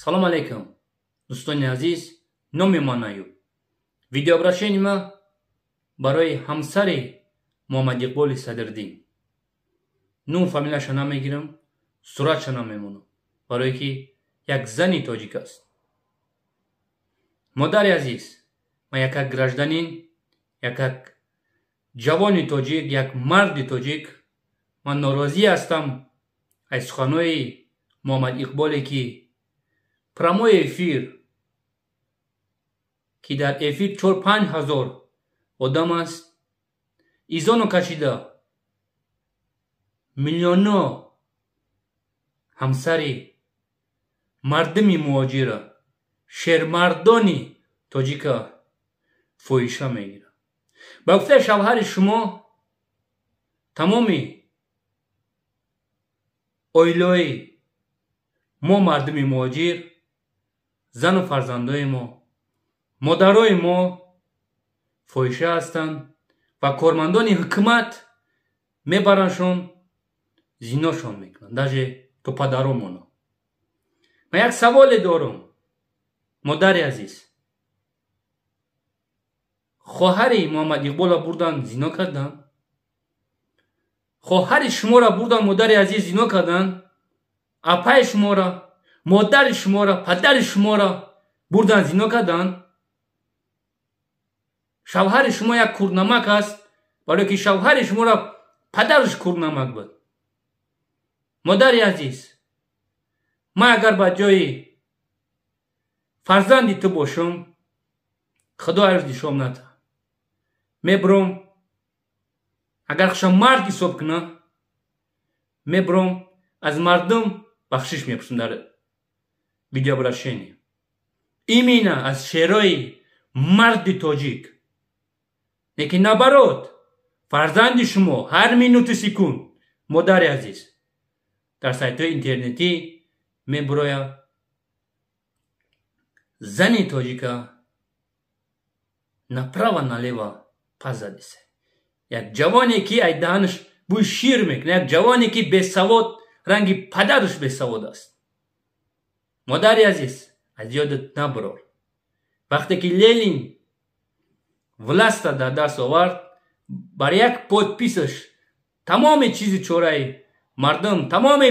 Салом алейкум, дӯстони азиз, номи ман Аюб. Видеообращение ма барои ҳамсари Муҳаммад Иқболи Садриддин. Нум фамилияша намегирам, суратша намемонам, барое ки як зани тоҷик аст. Модари азиз, ман як гражданин, як ҷавони тоҷик, як марди тоҷик, ман норозӣ ҳастам аз суханҳои Муҳаммад Иқболе, ки прямой эфир, ки дар эфир 4-5 ҳазор одам аст, изону кашида миллионҳо ҳамсари мардуми муҳоҷира, шермардони тоҷика фоҳиша мегирад. Ба гуфтаи шавҳари шумо, тамоми оилаи мо, мардуми муҳоҷир, зану фарзандои мо, модарои мо фоҳиша ҳастанд ва кормандони ҳукумат мебарандшон, зиношон мекунанд, даже то падаромона. Ман як саволе дорам, модари азиз. Хоҳари Муҳаммад Иқболро бурдан, зино карданд? Хоҳари шуморо бурдан, модари азиз, зино карданд? Апаи шуморо, модари шуморо, падари шуморо бурдан, зино карданд? Шавҳари шумо як курнамак аст, барое ки шавҳари шуморо падараш курнамак буд. Модари азиз, ман агар ба ҷои фарзанди ту бошам, худо арзи шом ната, мебурам, агар хушам мард ҳисоб кунам, мебурам, аз мардум бахшиш мепурсам дар видеообращение. Именно аз шерои марди тоҷик. Лекин наоборот, фарзанди шумо ҳар минуту секунд, модари азиз, дар сайтҳои интернетӣ мебурояд, зани тоҷика направо налево пас задисе. Як ҷавоне, ки ай даҳанаш бӯи шир мекунад, як ҷавоне, ки бесавод, ранги падараш бесавод аст. Модари азиз, аз ёдат набурор, вақте ки Ленин власта дар даст овард, бар як подписаш тамоми чизи чораи мардум, тамоми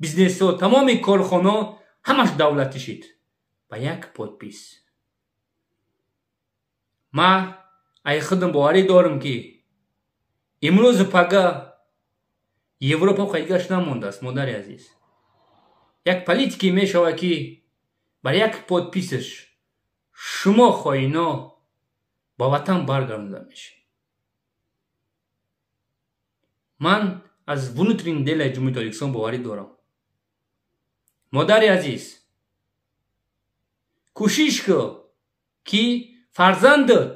бизнесҳо, тамоми корхонаҳо ҳамаш давлатӣ шид ба як подпись. Ман ай худам боварӣ дорам, ки имрӯзу пага Европа қайдгаш намондааст. Модари азиз, як политике мешавад, ки бар як подписаш шумо хоино ба ватан баргардонда мешавед. Ман аз внутренний делаи Ҷумҳурии Тоҷикистон боварӣ дорам. Модари азиз, кӯшиш кун, ки фарзандат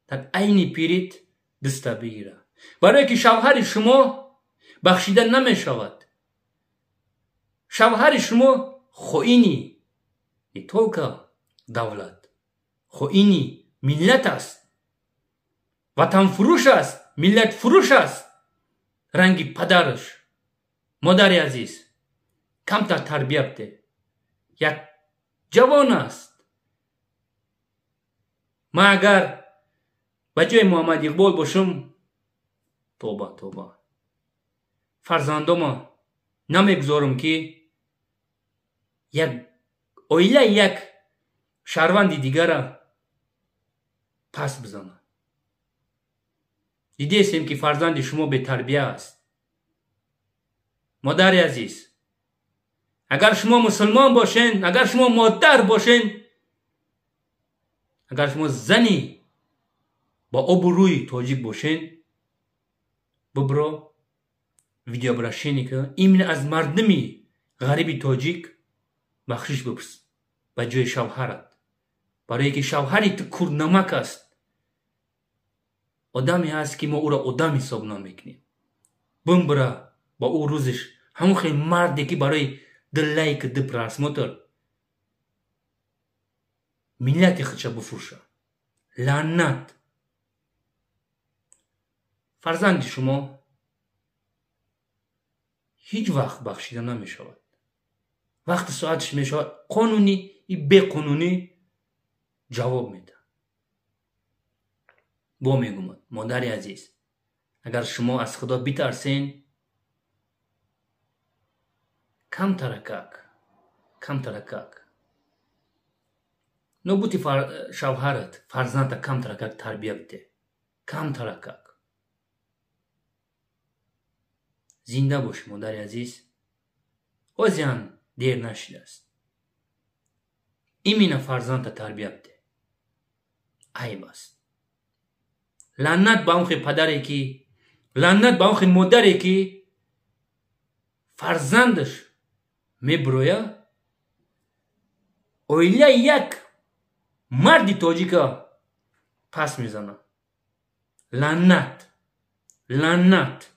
дар айни пирит даста бигирад, барое ки шавҳари шумо бахшида намешавад. Шавҳари шумо хоини не только давлат, хоини миллат аст, ватанфурӯш аст, миллатфурӯш аст, ранги падараш. Модари азиз, камтар тарбия бде, як ҷавон аст. Ман агар ба ҷои Муҳаммад Иқбол бошам, тоба, тоба, фарзандома намегузорам, ки як оилаи як шаҳрванди дигара пас бизанад. Дидесем, ки фарзанди шумо бетарбия аст. Модари азиз, агар шумо мусулмон бошен, агар шумо модар бошен, агар шумо зани ба обу рӯи тоҷик бошен, бибро, видеообращение ка, именно аз мардуми ғариби тоҷик бахшиш бипурс ба ҷои шавҳарат, барое ки шавҳари ту курнамак аст, одаме ҳаст, ки мо ӯро одам ҳисоб намекунем. Бимбира, ба ӯ рӯзиш ҳамон хел марде, ки барои ду лайк, ду просмотр миллати худша бифурӯша. Лаънат! Фарзанди шумо ҳеҷ вақт бахшида намешавад. Вақти соаташ мешавад, қонунӣ и беқонунӣ ҷавоб медиҳад. Бо мегумад, модари азиз, агар шумо аз Худо битарсен, камтаракак, камтаракак нобути шавҳарат фарзанда камтаракак тарбия бидеҳ, камтаракак. Зинда бошӣ, модари азиз. Ҳозиам дер нашидааст. Именно фарзанда тарбия бидеҳ. Айб аст. Лаънат ба он хел падаре ки, лаънат ба он хел модаре ки фарзандаш мебироя, оилаи як марди тоҷика пас мезанад. Лаънат, лаънат.